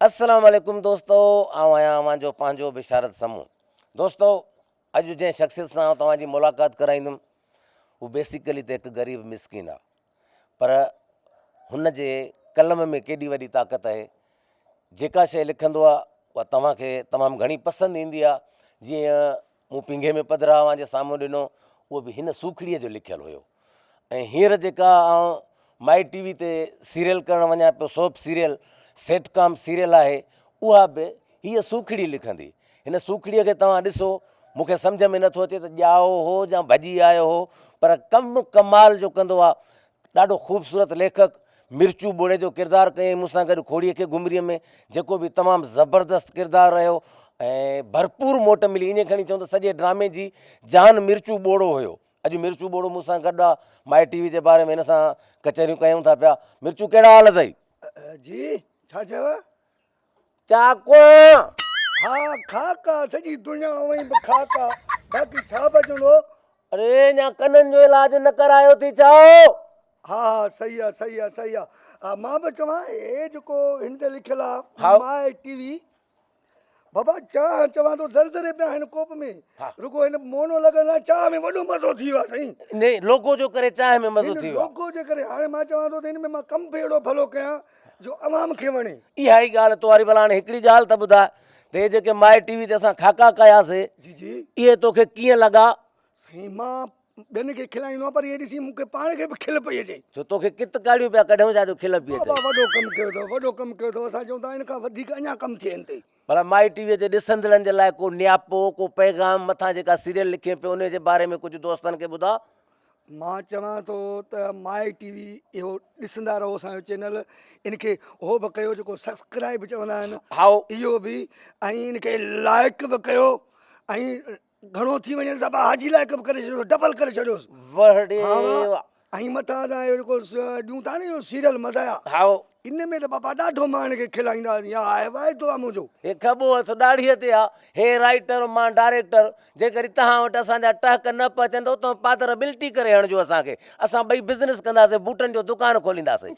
السلام عليڪم دوستو آئون آهيان اوهان جو پنهنجو بشارت سمون دوستو اڄ جنهن شخصيت سان آئون توهان جي ملاقات ڪرائيندم هو بيسيڪلي ته هڪ غريب مسڪين آهي پر هن جي قلم ۾ ڪيڏي وڏي طاقت آهي جيڪا شيء لکندو آهي اها توهان کي تمام گهڻي پسند ايندي آهي جيئن مون پينگهي ۾ پڌرا اوهان جي سامهون ڏنو اهو به هن سوکڙيء جو لکيل هيو ۽ هينئر جيڪا آئون مائي ٽي وي تي سيريل ڪرڻ وڃان پيو سوپ سيريل سيٽ ڪام سيريل آهي اها به هيء سوکڙي لکندي هن سوکڙيء کي توهان ڏسو مون کي سمجهه ۾ نٿو اچي ته ڄائو هو يا ڀڄي آيو هو پر ڪم ڪمال جو ڪندو آهي ڏاڍو خوبصورت ليکڪ مرچو ٻوڙي جو ڪردار ڪيائين مون سان گڏ کوڙيء کي گهمريء ۾ جيڪو به تمام زبردست ڪردار رهيو ۽ ڀرپور موٽ ملي ائين کڻي چئون ته سڄي ڊرامي جي جان مرچو ٻوڙو هيو اڄ مرچو ٻوڙو مون سان گڏ آ مائي ٽي وي جي باري ۾ هن سان ڪچهريون ڪيون ٿا پيا مرچو ڪهڙا حال اٿئي؟ جي ڇا چيو؟ چاڪو. ها خاڪ آ سڄي دنيا اونئين به خاڪ آ باقي ڇا بچندو. اري اڃا ڪنن جو علاج نه ڪرايو ٿي ڇا. ها ها صحيح آ صحيح آ صحيح آ ها مان به چوان هي جيڪو هن تي لکيل آ ماء ٽي وي بابا چانهه چوان ٿو ذري ذري پيا هن ڪوپ ۾ رڳو هن مونو لڳڻ سان چانهه ۾ وڏو مزو ٿي ويو آ سائين. انهي لوگو جو ڪري چانهه ۾ مزو ٿي ويو آ. لوگو جي ڪري هاڻي مان چوان ٿو ته هن ۾ مان ڪم به اهڙو ڀلو ڪيان جو عوام کي وڻي. اها ئي ڳالهه تو واري ڀلا هاڻي هڪڙي ڳالهه ته ٻڌاء ته هي جيڪي مائي ٽي وي تي اسان خاڪا ڪياسي جي جي. اهي توکي ڪيئن لڳا؟ سائين مان ٻين کي کلائيندو آهيان پر اهي ڏسي مون کي پاڻ کي به کل پئي اچي. ڇو توکي ڪت ڪاڙيون پيا ڪڍون ڇا جو کل پئي اچي. بابا وڏو ڪم ڪيو اٿو وڏو ڪم ڪيو اٿو اسان چئون ٿا ان کان وڌيڪ اڃا ڪم ٿئي ان تي. ڀلا مائي ٽي وي جي ڏسندڙن جي لاء ڪو نياپو ڪو پيغام مٿان جيڪا سيريل لکين پيو انهي جي باري ۾ ڪجهه دوستن کي ٻڌاء. مان چوان ٿو ته مائي ٽي وي اهو ڏسندا رهو اسان جو چينل ان کي اهو به ڪيو جيڪو سبسڪرائب چوندا آهن هائو. اهو به ۽ ان کي لائڪ به ڪيو ۽ گهڻو ٿي وڃي ته حاجي لائق به ڪري ڇڏيوس ڊبل ڪري ڇڏيوس. واه ڙي واه. ۽ مٿان اسان اهو جيڪو ڏيون ٿا نه اهو سيريل مزايا. هائو. ان ۾ ته بابا ڏاڍو ماڻهن کي کلائينداسين اها آهي واعدو آهي منهنجو. هي کٻو هٿ ڏاڙهيء تي آ. هي رائيٽر مان ڊائريڪٽر. جيڪڏهن توهان وٽ اسان جا ٽهڪ نه پهچن ته اتان پادر ٻلٽي ڪري هڻجو اسان کي. اسان ٻئي بزنس ڪنداسين بوٽن جو دڪان کولينداسين.